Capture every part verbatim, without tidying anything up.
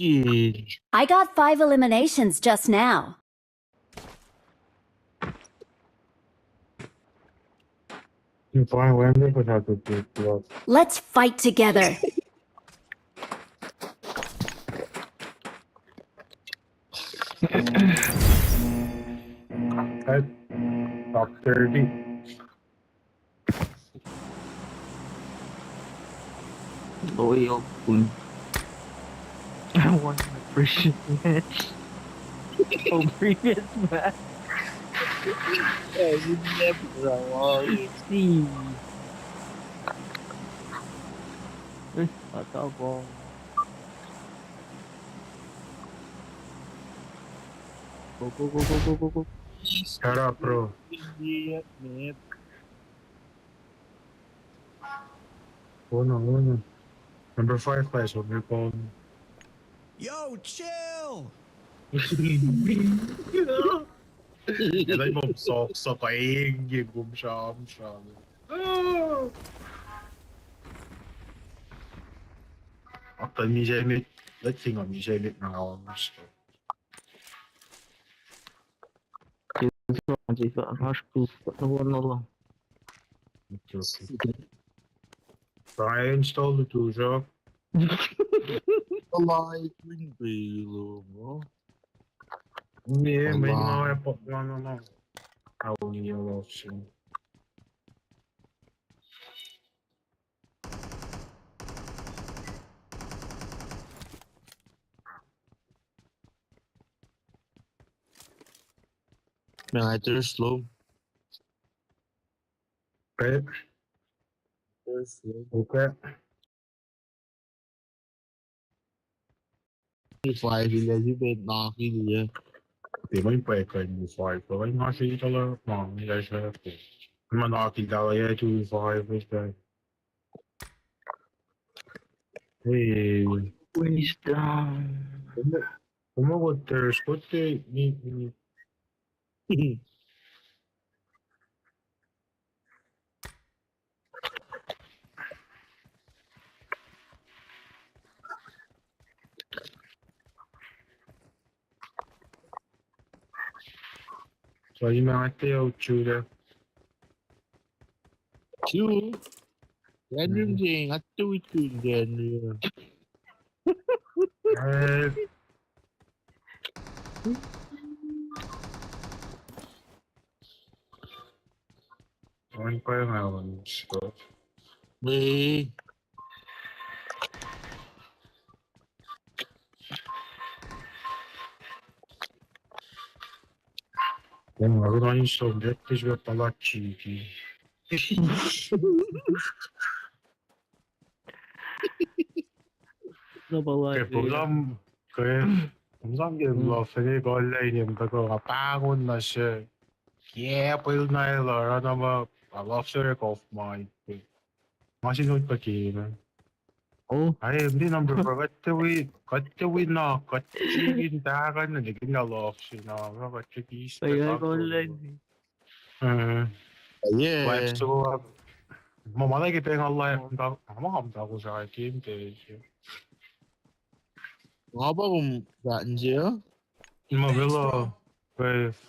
I got five eliminations just now. Let's fight together. Top thirty. Loyal kun. I want my previous match. Oh, previous match. Yeah, you never wrong. See. This is a ball. Go, go, go, go, go, go, go. Shut up, bro. Yeah, man. Oh no, oh no. Number five guys will be called. Yo, chill! Ela imam sok sok aing ye gum sham sham. Ata mi jemit, let's sing a mi jemit na alam so. Try install the two shop. Alive in Belo, bro. Yeah, man, no, I put no, no, no. I will need your option. Man, I too slow. Okay. Too slow. Okay. Five ila si bet naki ila. Tiac mwe pac kuh in five, kuh in nga si talah ma ila se. Ma naki talah ya two five is that. Hey. Wisdom. Kuma, kuma what there's what they need. So you might have to out you there. Two. Random thing, I do it to Daniel. Eh. One point island, so. Wait. Then we're going to get this with a lot cheeky. Ke program, ke program ke lofeni kolle inem tako nga pangun na se. Ke pil na ilo rana ma alofsere kof mai. Ma sin ut paki na. Oh. Ai, mdi number four, kuht tiac wi, kuht tiac wi na, kuht tikin takan na nikin na lofsere na, kuht tiac kis. Ai, ai, kolle. Eh. Yeah. Live score. Ma, ma lagi peng live, ma, ma, ma, ma, sa game te. Nga pa kum that nje. Ma velo. Wave.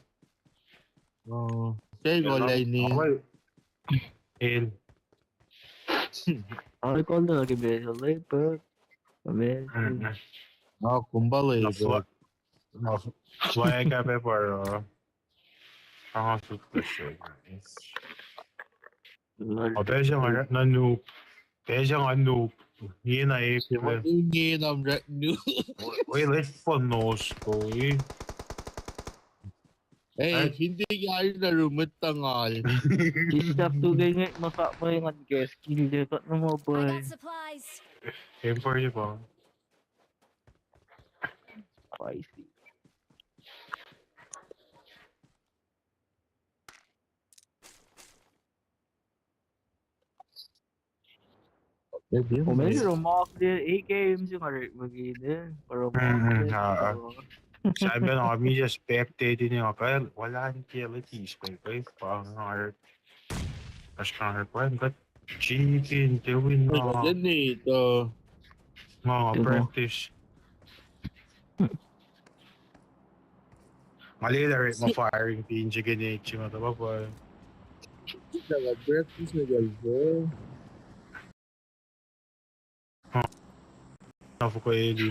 Oh, okay, go line ni. El. Ai, kolle lagi be, so late, but amazing. Ah, kumba late. Na flag up e paro. Ang asuk the show. Nice. Operation nga na noob. Operation nga noob. Nge na e. Nge na noob. Wait, let's fun nos ko e. Hey, hindi ka na rumut tangal. Disturb tu ke nge masak pa ngan gas kill de kat na mo boy. Aim for you, bro. Spicy. Kom el romak de, e game se nga rek magi de, romak de. Saimben ami just spectate ini nga pal, wala ni ke leti spec, pa nga rek. As nga rek pa nga chicken, te win na. Nga, nga practice. Nga lwelah rek ma firing pin se ke ne se ma tuhkuh pa. Sila practice na kal bro. Huh. Na fuhkah eli.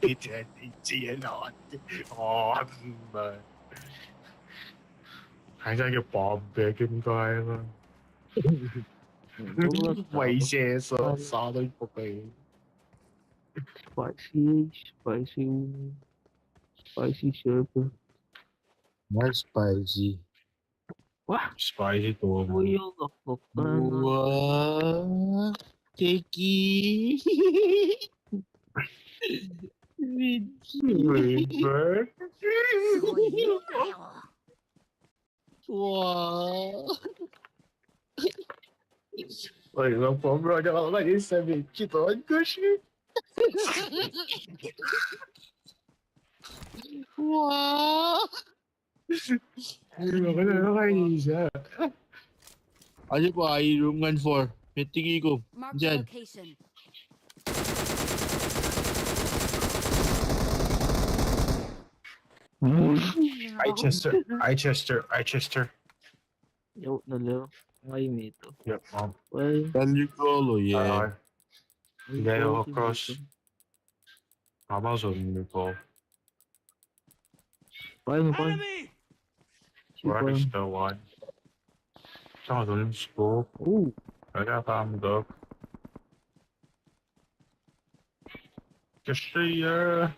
Ite, ite, ite, ite, ite. Oh, man. Ai, sa ke pub back in time. Why is it so solid fuhkah? Spicy, spicy, spicy shepherd. More spicy. Wah? Spicy to. Oil of coconut. Wah? Keki. River. Wah? Oi, nga pom bro, jangan lagi seven. Kita on kasi. Wah? Ayo, kena na kain isa. Ayo pa, ayo room ngan four. Mettiki ko. Mark the location. I Chester, I Chester, I Chester. Yo, no leo. Nga imi to. Yep, um. Well, can you go, yeah. Leo cross. Apa zone ni ko? Fine, fine. Enemy! Where is the one? Someone on scope. Ooh. I got him, dog. Just a, uh,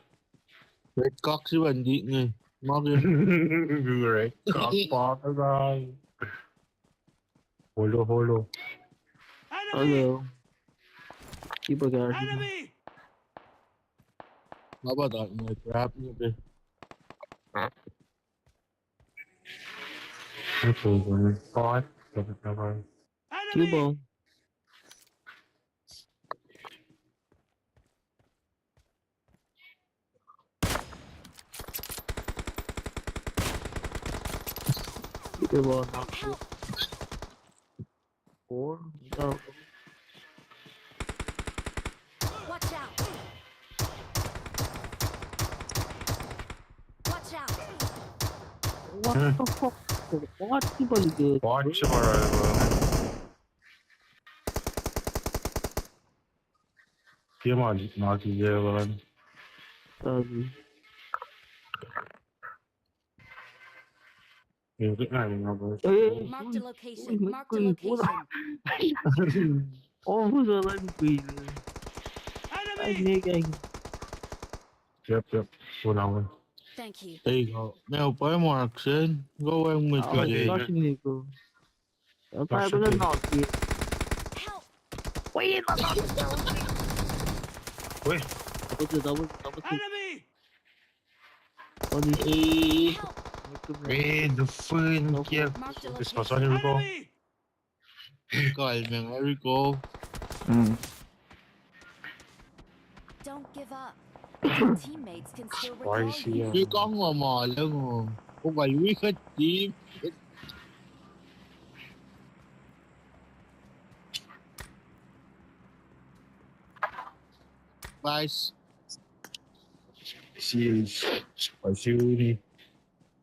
Red Cock si wan di nge. Mage. Red Cock pa ka. Holo, holo. Enemy! Hello. Keep a guard. Enemy! How about that? My crap, you be. Ito, five, seven, seven. Enemy! Keep on. Keep on, knock you. Four? No. Watch out! Watch out! What the fuck? What? Watch out! Ke ma, ma ki ye lan. Tazi. Mark the location. Mark the location. Oh, who's a line queen? Enemy! Yep, yep. One hour. Thank you. There you go. Now, buy marks, eh? Go away with the game. Help! Wait, no, no, no, no. Wait. Double kill, double, double kill. Enemy! Help! Eh, the fucking kill. Marked a location. Enemy! Kalmeng, I recall. Mm. Don't give up. Your teammates can still recall you. Spicy, yeah. Ke kang ma ma lang, oh. Oh, my, we got team. Nice. Si, spicy.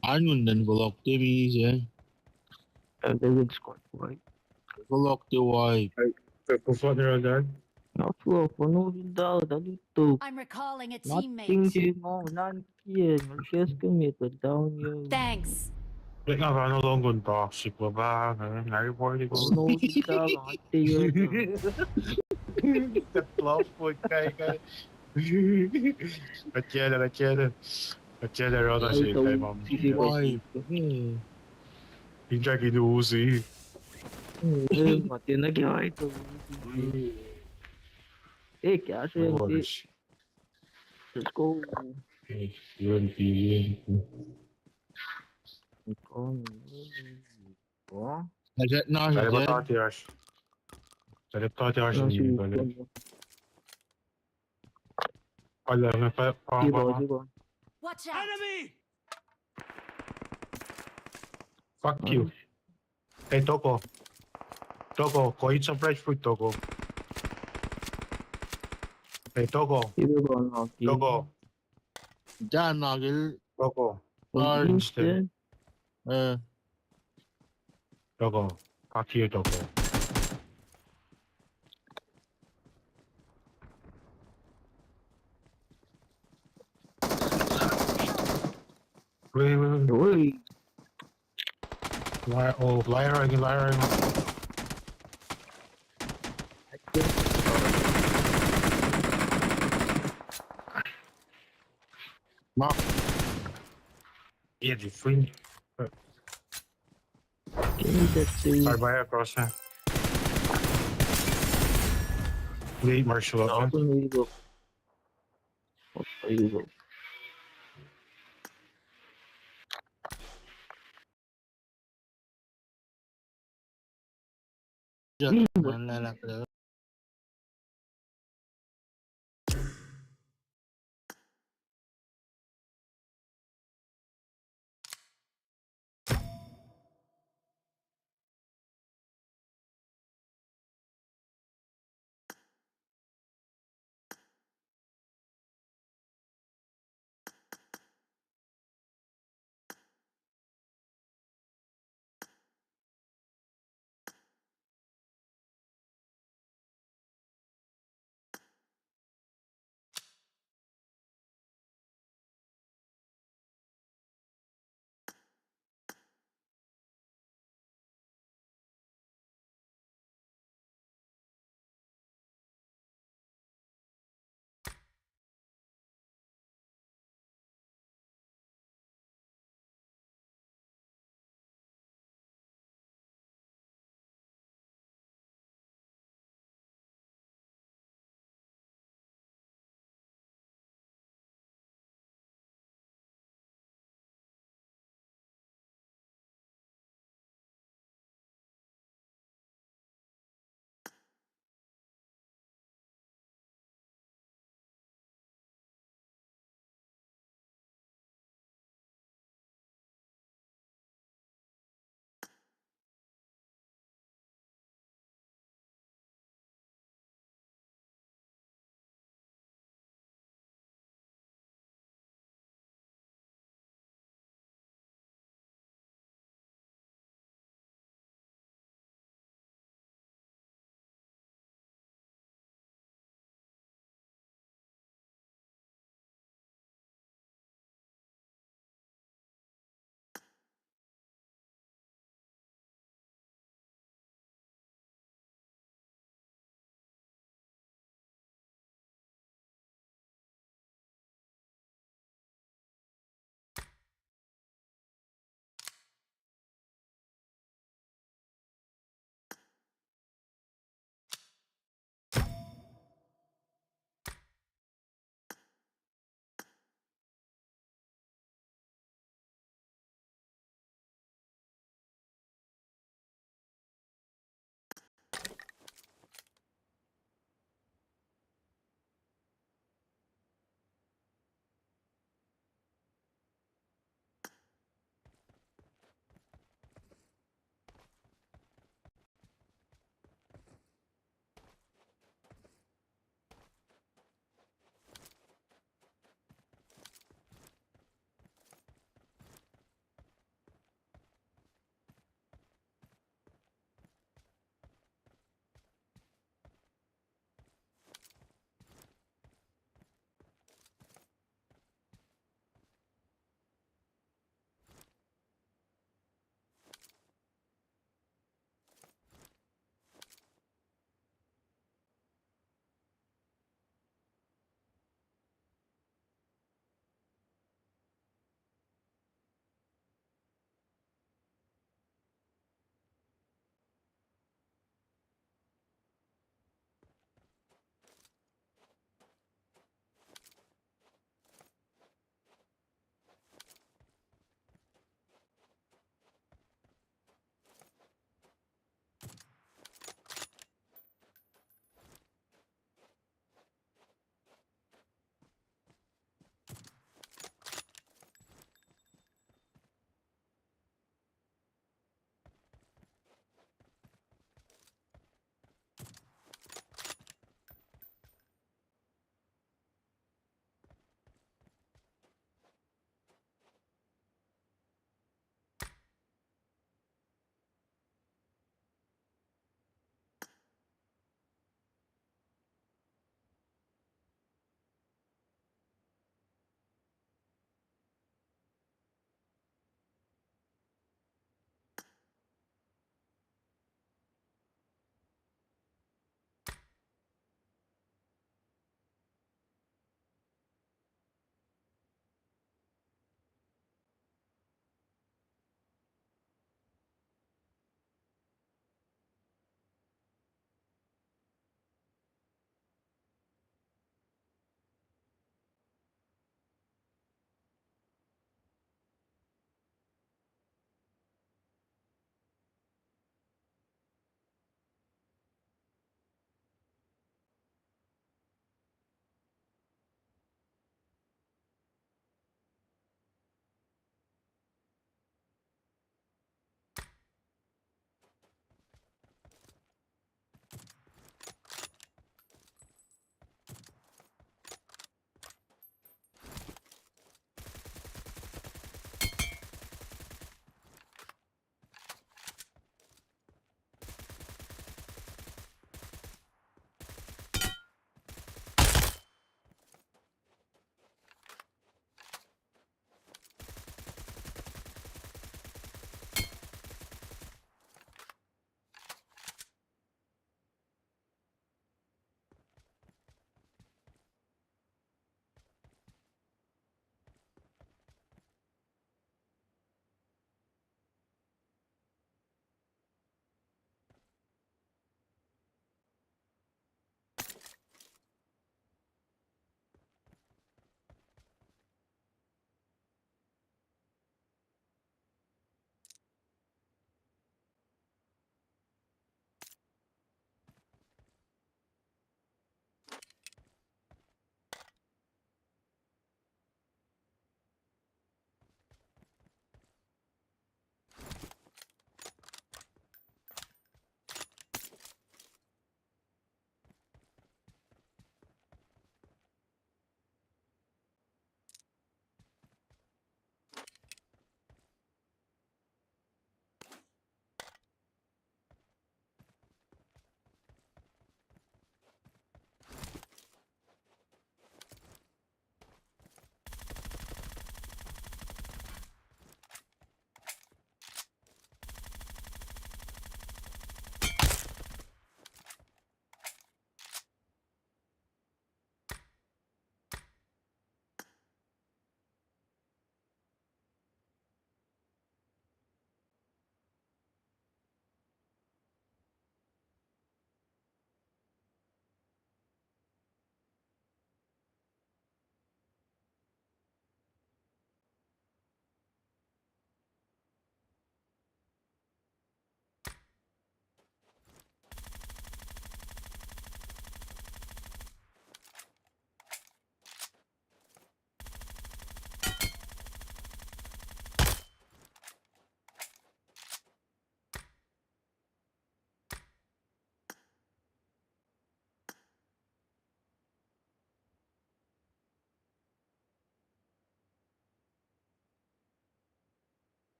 Arngun den volok te mi se. And they will squad, right? Volok te wai. Ay, pe kufat nera dan. Not for, for no reason, da, da, da, da. I'm recalling a teammate. Nothing to know, none here. No chance to meet, but down here. Thanks. Pweng nga pa na long gun toxic pa ba, nga, nga report ko. No, di ka, nga te yun. That love point, kai, kai. Kacela, kacela. Kacela, rada si, kai, mam. Why? Injak in usi. Eh, mati na kaya ito. Eh, kaya siya, eh. Let's go. Eh, yun, yun. Ito. Ito. Talep tati as. Talep tati as. Ala, nga pa, pa, pa, pa. Watch out! Enemy! Fuck you. Hey, Toko. Toko, go eat some fresh food, Toko. Hey, Toko. Toko. Jah na kil. Toko. Orange. Orange. Eh. Toko. Kaki toko. Wait, wait, wait. Oi. Fly, oh, fly right, fly right. Knock. Yeah, the free. Can you just say... Bye bye, across here. Late martial art, man. Open we go. Open we go.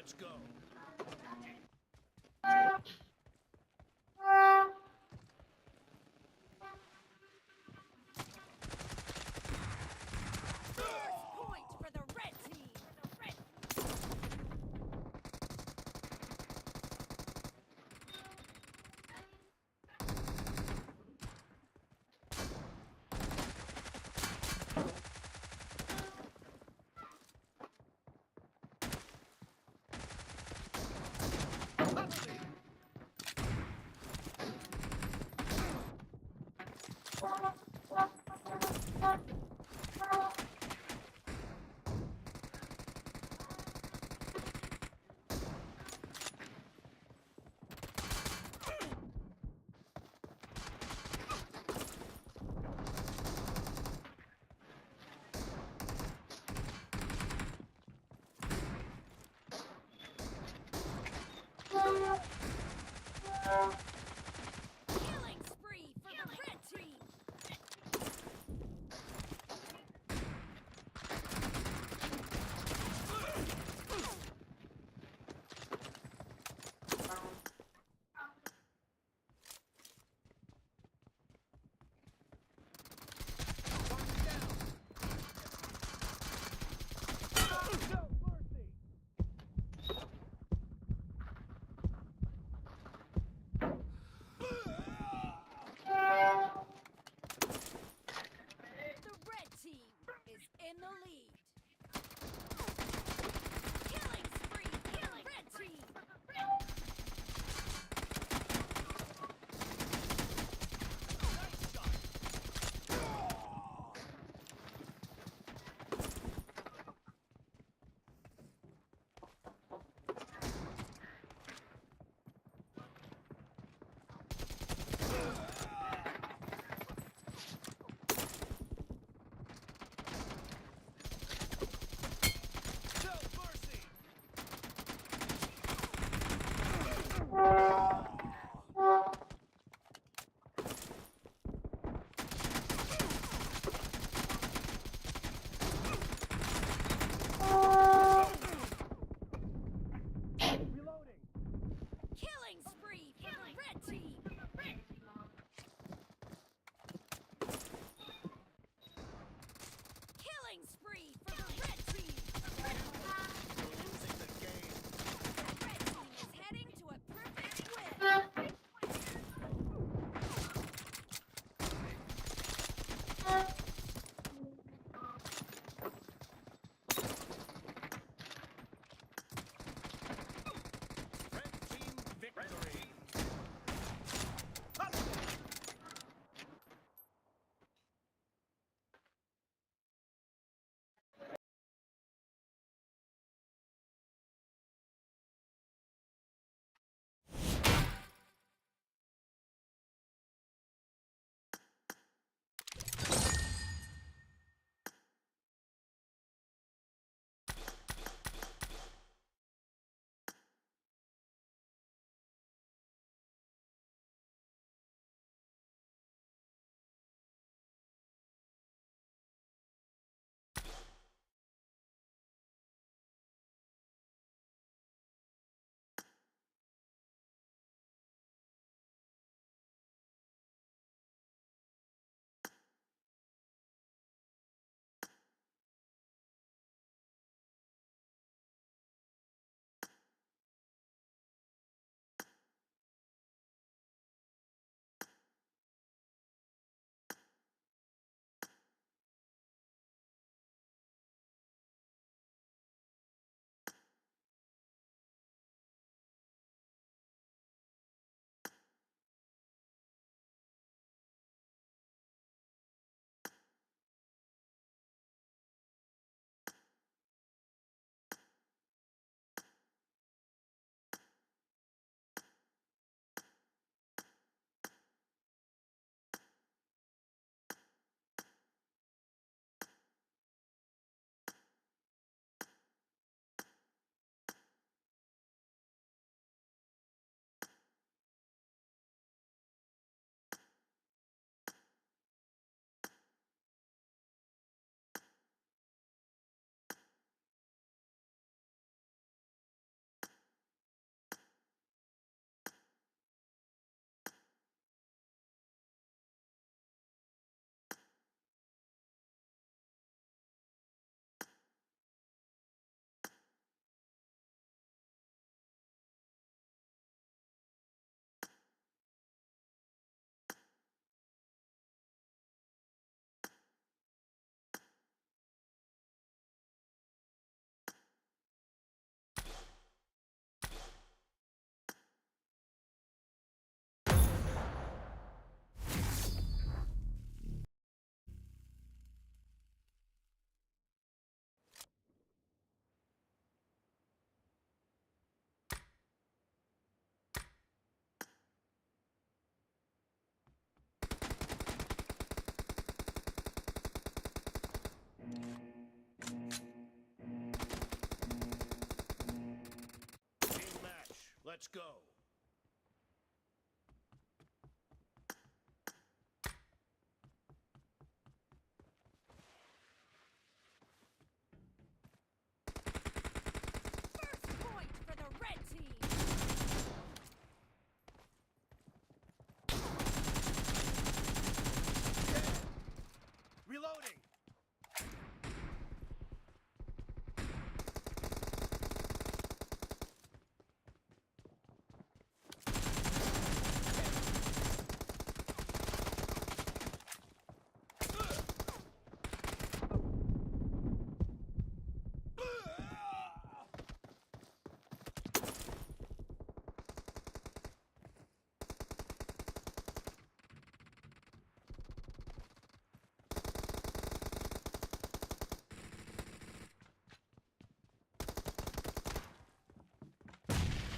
Let's go. First point for the red team. Killing spree for the red team. Let's go. First point for the red team. Reloading. Dead!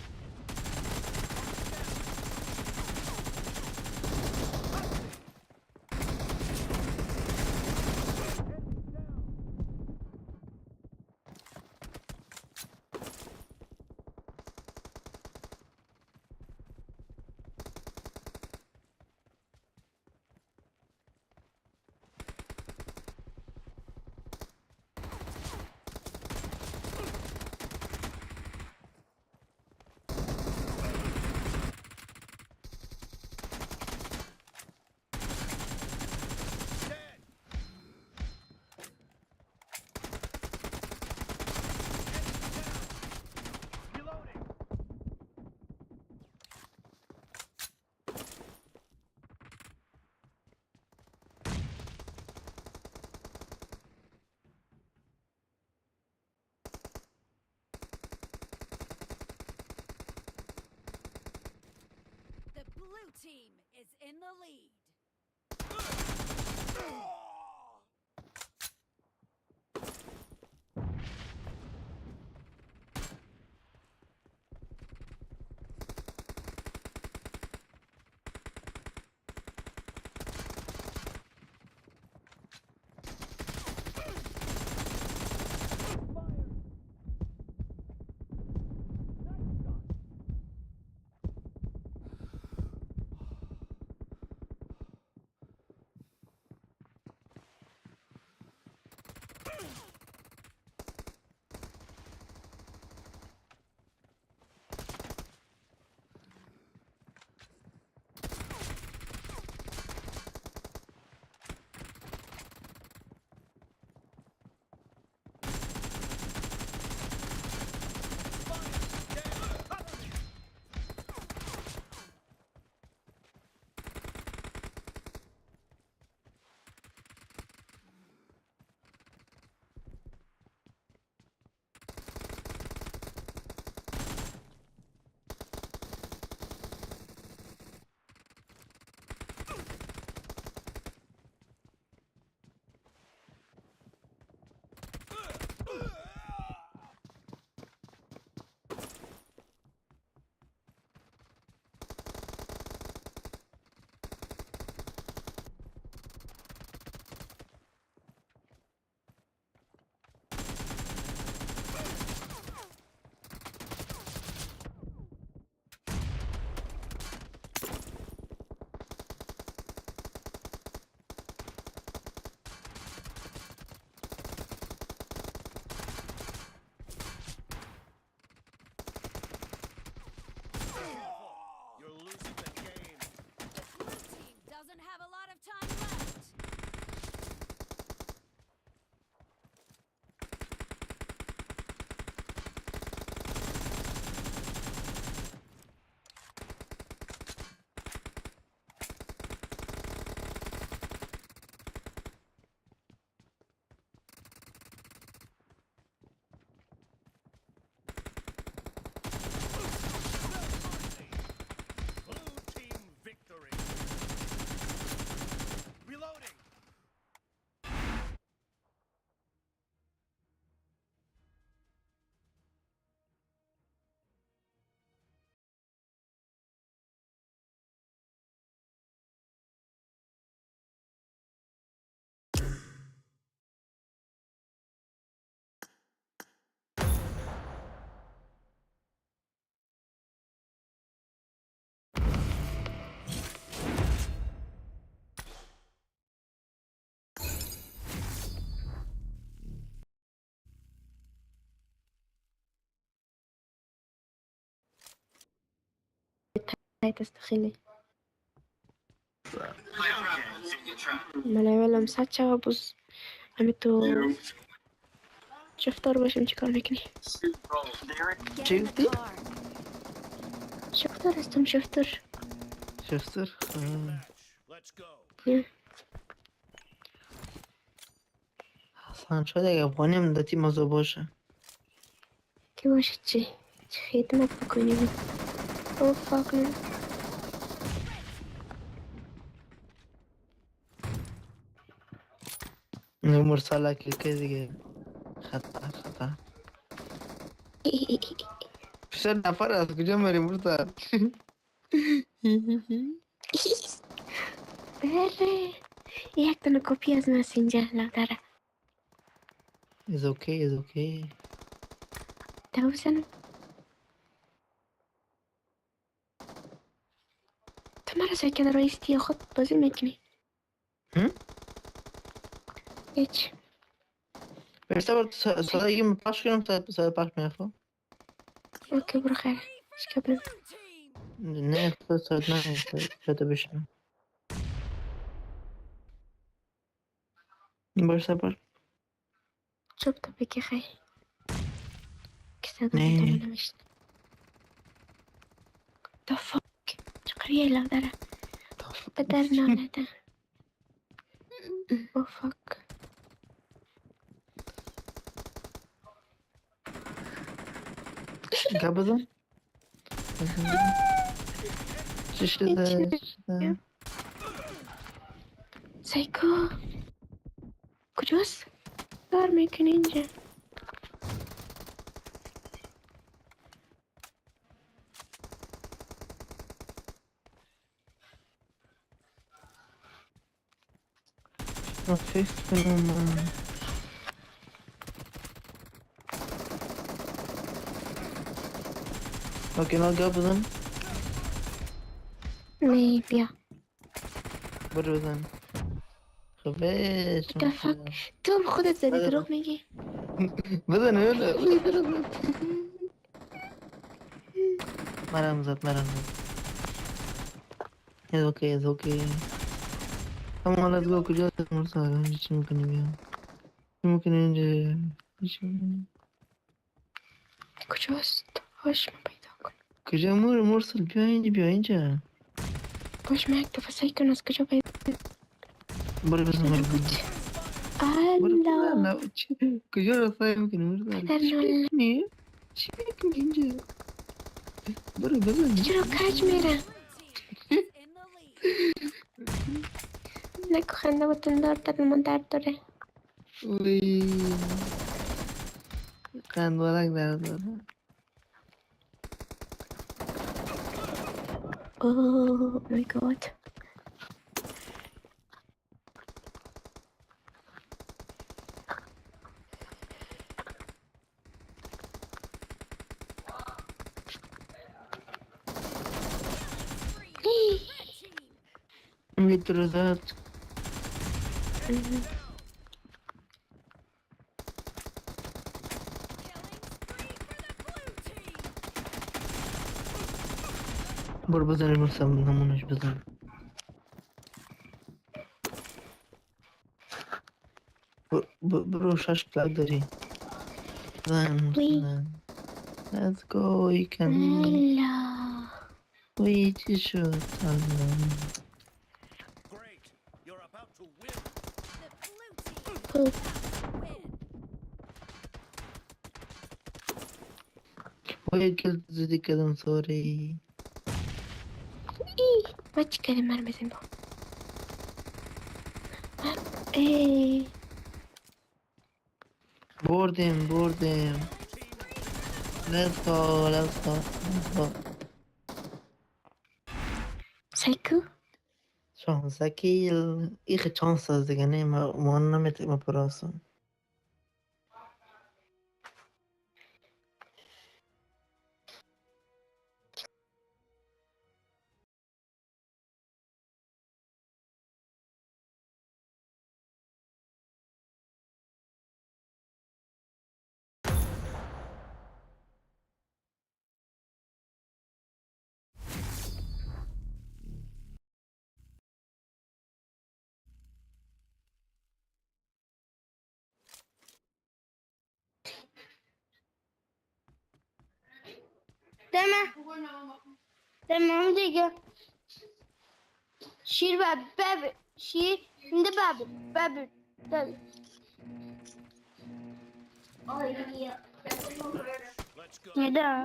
Enemy down! Reloading! The blue team is in the lead. Titus tuh kili. Ma level am sacha bus. Ami tu. Shifter ba shem chikar mekni. Shifter astum shifter. Shifter. Hmm. San shoda ga bonem da ti mazo bosha. Ke wa shi chi. Chi hit na pakuni. Oh fuck no. Ne mur sala ke ke dige. Khata khata. Pisa na fara ke jam mari murta. Bere. Iyak tana kopias na sinja lavdara. It's okay, it's okay. Thousand. Tamara sa kena roisti okot posi mekni. Hmm? Ech. First of all, sa sa im paskun sa sa paskun fo. Okay, bro, kare. Skip him. Ne, first of all, na, first of all. Bar sapar. Chop ta peke khai. Kisa ne. The fuck? Chakari lavdara. Better na lada. Oh fuck. Gabazon? Shishita, shishita. Psycho. Kujos? Dar me kuninja. Okay, come on. Okay, now go for them. Maybe, yeah. What was them? Khabesh. The fuck? Tom, khuda tsari drop mege. Bada na, na. Maram zat, maram zat. It's okay, it's okay. Come on, let's go. Kujos, mur sa, mur sa, mur sa. Kujos, hoş ma paytak. Kujos, mur, mur sa, behind, behind ya. Hoş ma ekta Forsaken as kujos pay. Bari bari bari. Allah. Kujos, Forsaken, mur sa. Behind ya. Bari bari. Kujos, catch me ra. Nak kanda button door, tapi mandar tore. Ui. Kan bolang dah tu. Oh my God. Withdraw that. Bor bazar mur sam namun ish bazar. Bro, bro, bro, şaşkın deri. Lan, lan. Let's go, you can win. Hello. Wait, you should. Lan. Great. You're about to win. The blue team win. Oye, kill zidi kadın, sorry. Ih, maç kere mermi simbo. Eh. Board him, board him. Let's go, let's go, let's go. Psycho? Chance kill. Ih, chance zikene ma, ma na met ma puraso. Tema. Tema, mdike. Shir ba, babi. Shi, nde babi, babi, babi. Let's go. Neda.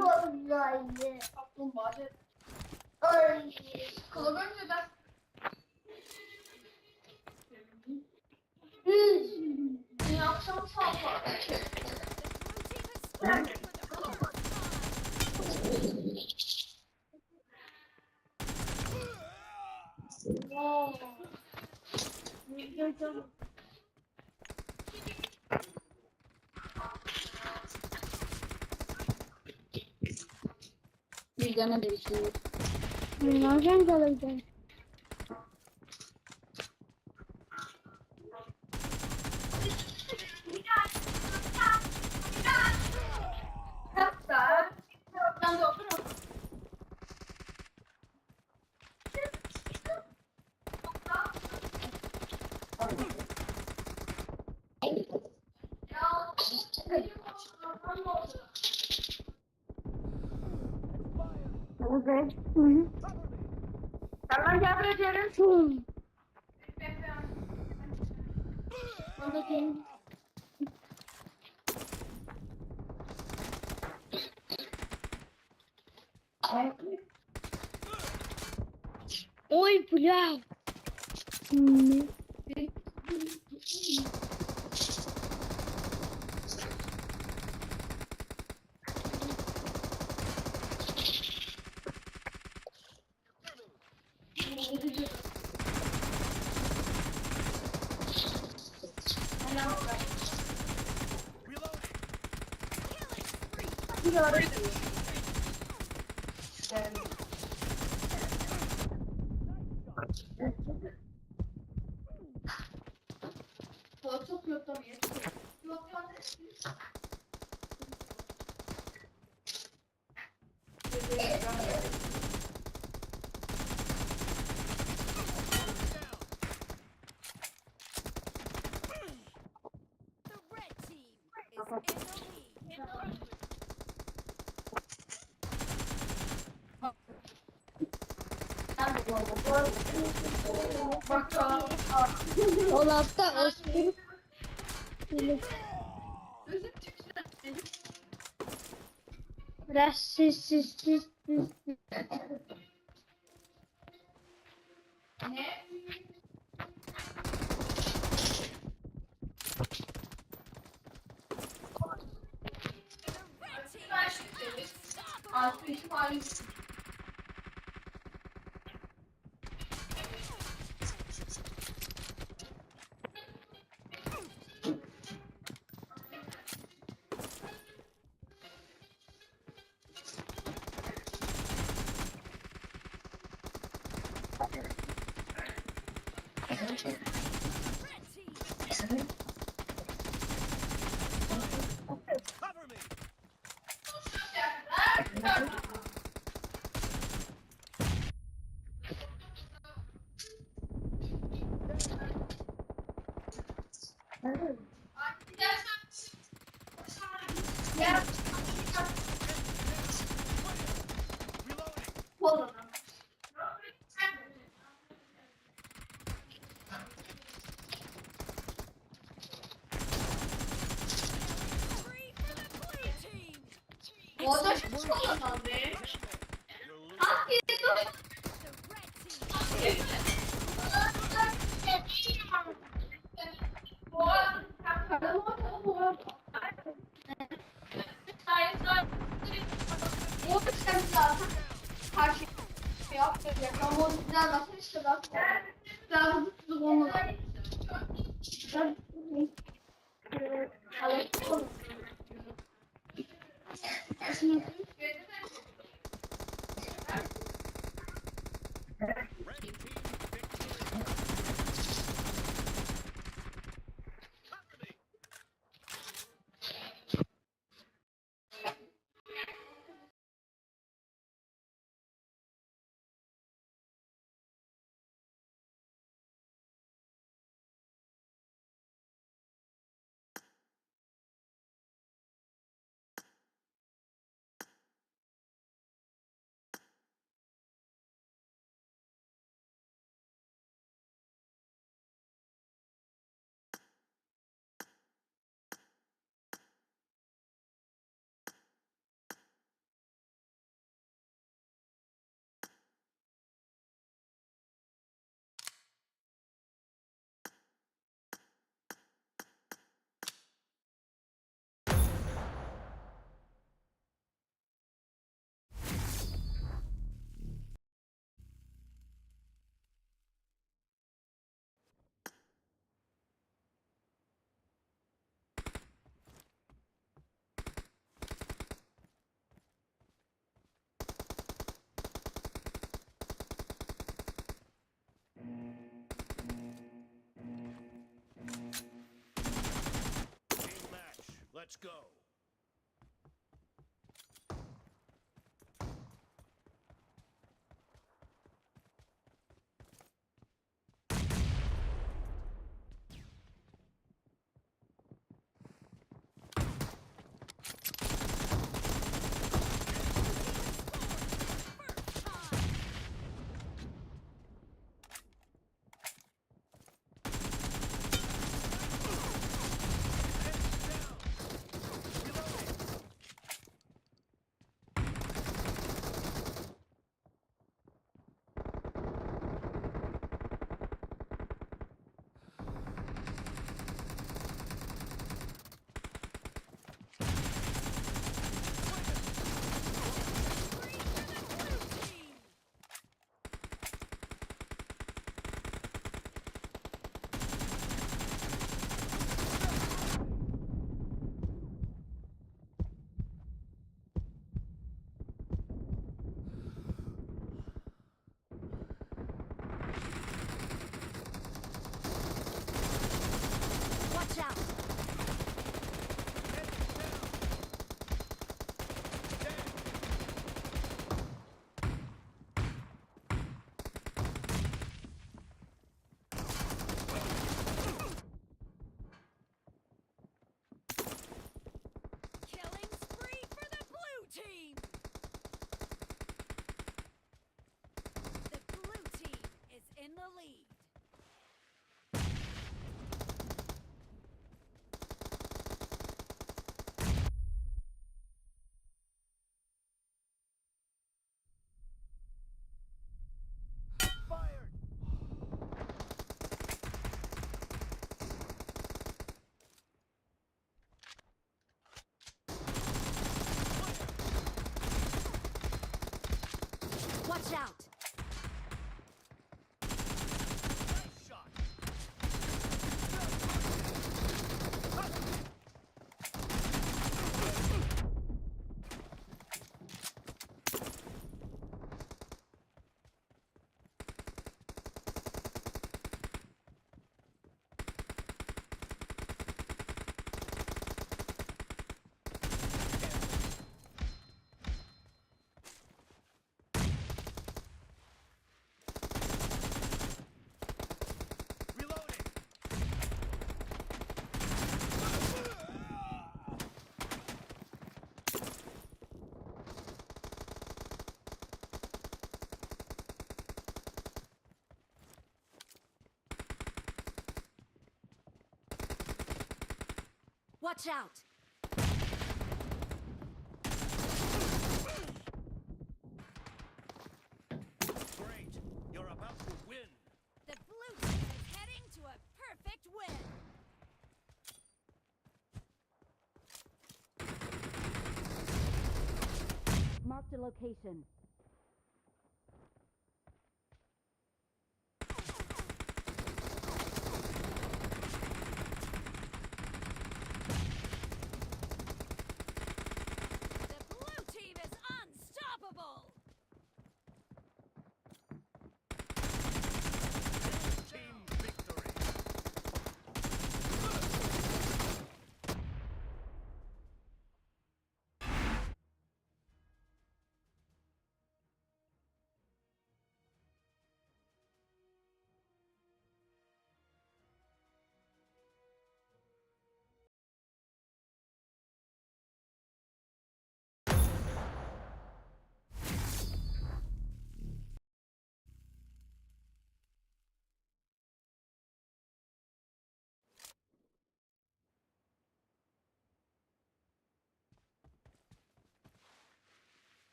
Ой, бля. М. The red team is in the lead. Olaf da oskil. Ras sis sis sis. Let's go. Watch out! Killing spree for the blue team! The blue team is in the lead. Fired! Watch out! Nice shot! Reloading. Watch out! Great. You're about to win. The blue team is heading to a perfect win. Marked a location. The blue team is unstoppable! Blue team victory!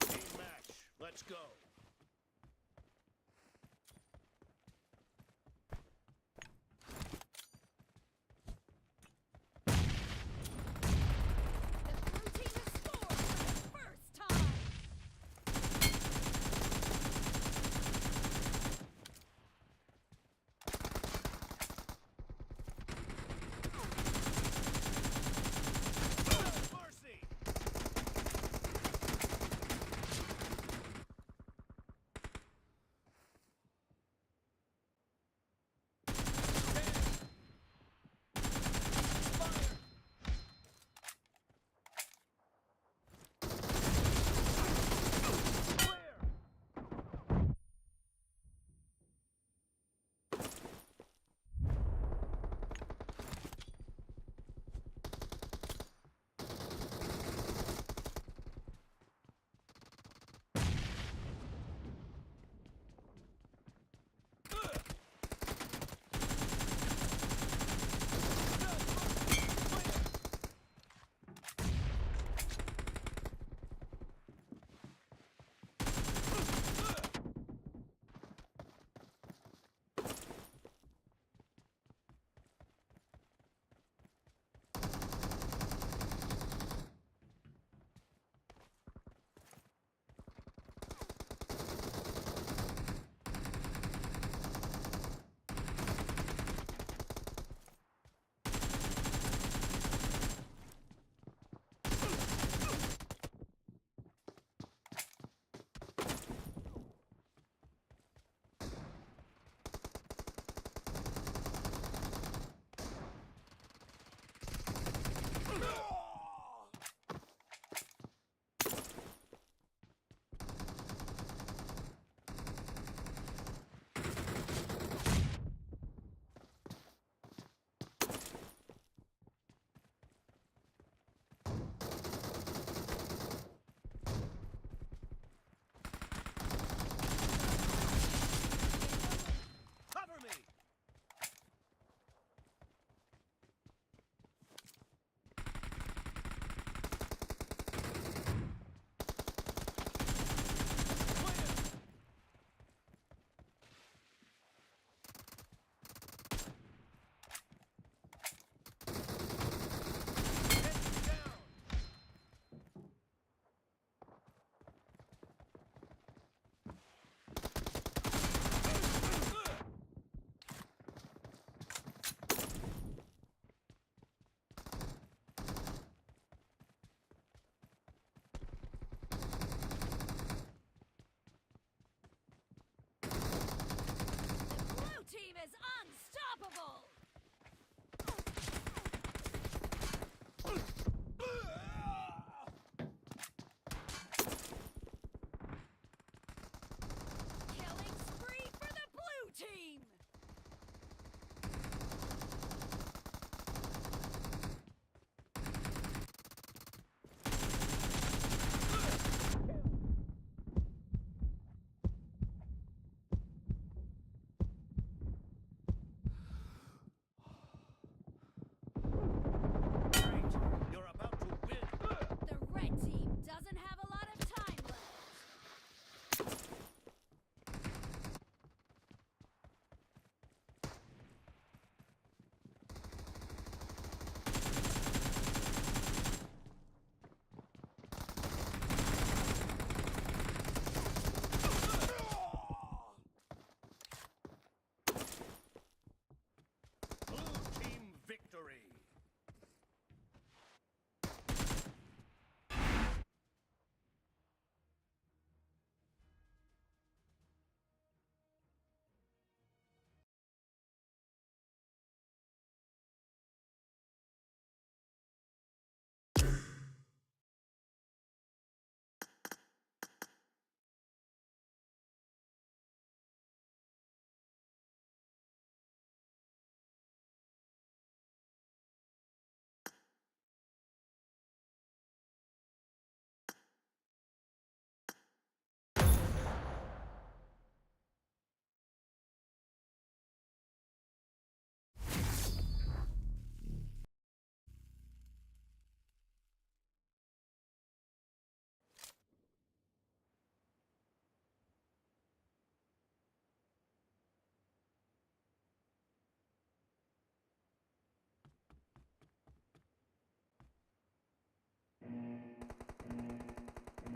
Team match, let's go. The blue team has scored for the first time. Mercy!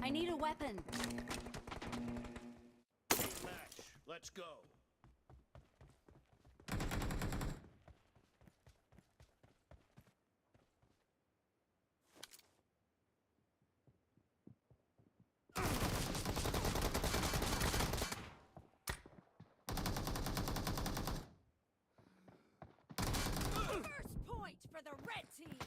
I need a weapon. Team match. Let's go. First point for the red team.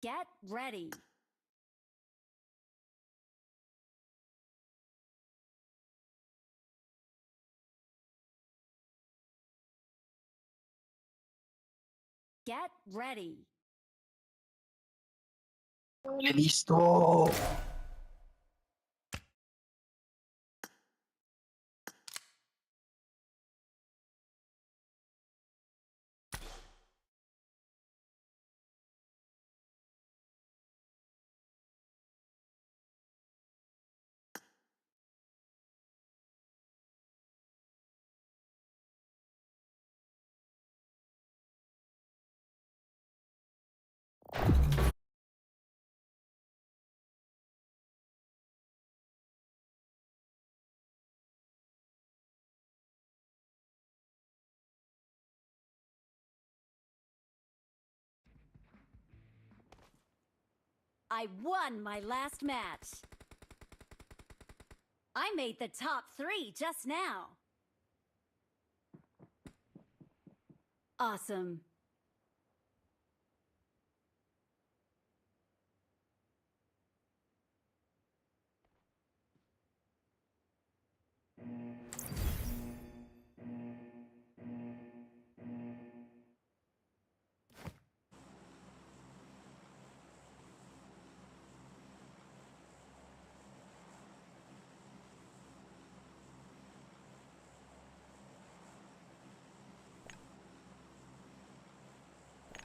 Get ready. Get ready. Listo. I won my last match. I made the top three just now. Awesome.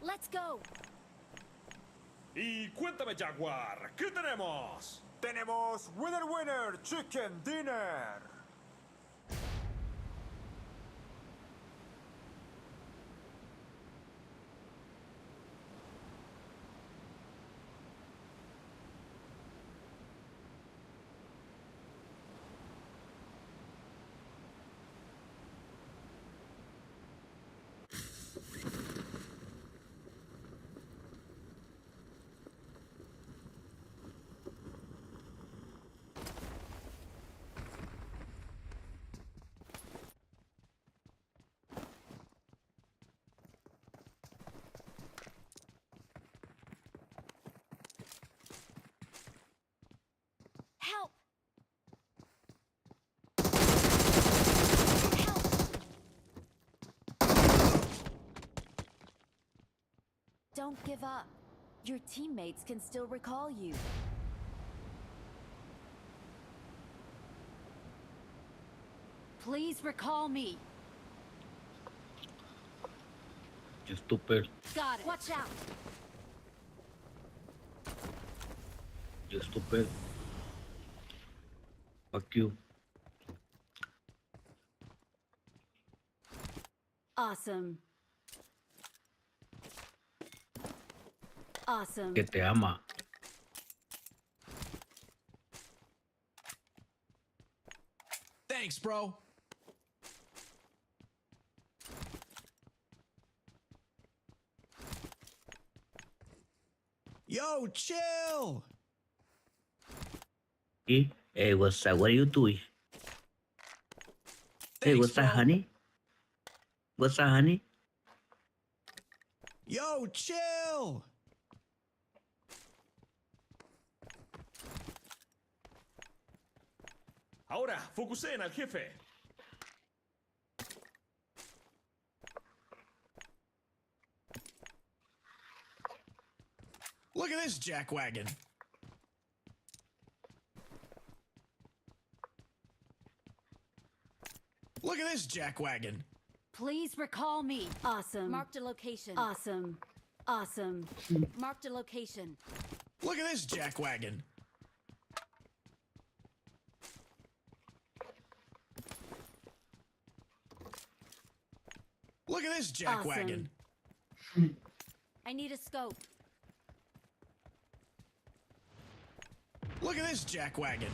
Let's go! I kwenta me Jaguar, kuh tenemos! Tenemos winner winner chicken dinner! Help! Don't give up. Your teammates can still recall you. Please recall me. Just stupid. Got it. Watch out. Just stupid. Fuck you. Awesome. Awesome. Get the hammer. Thanks, bro. Yo, chill. Hey, what's up? What are you doing? Hey, what's up, honey? What's up, honey? Yo, chill. Ahora, fokusena, jefe. Look at this jackwagon. Look at this jackwagon. Please recall me. Awesome. Marked a location. Awesome. Awesome. Marked a location. Look at this jackwagon. Look at this jackwagon. I need a scope. Look at this jackwagon.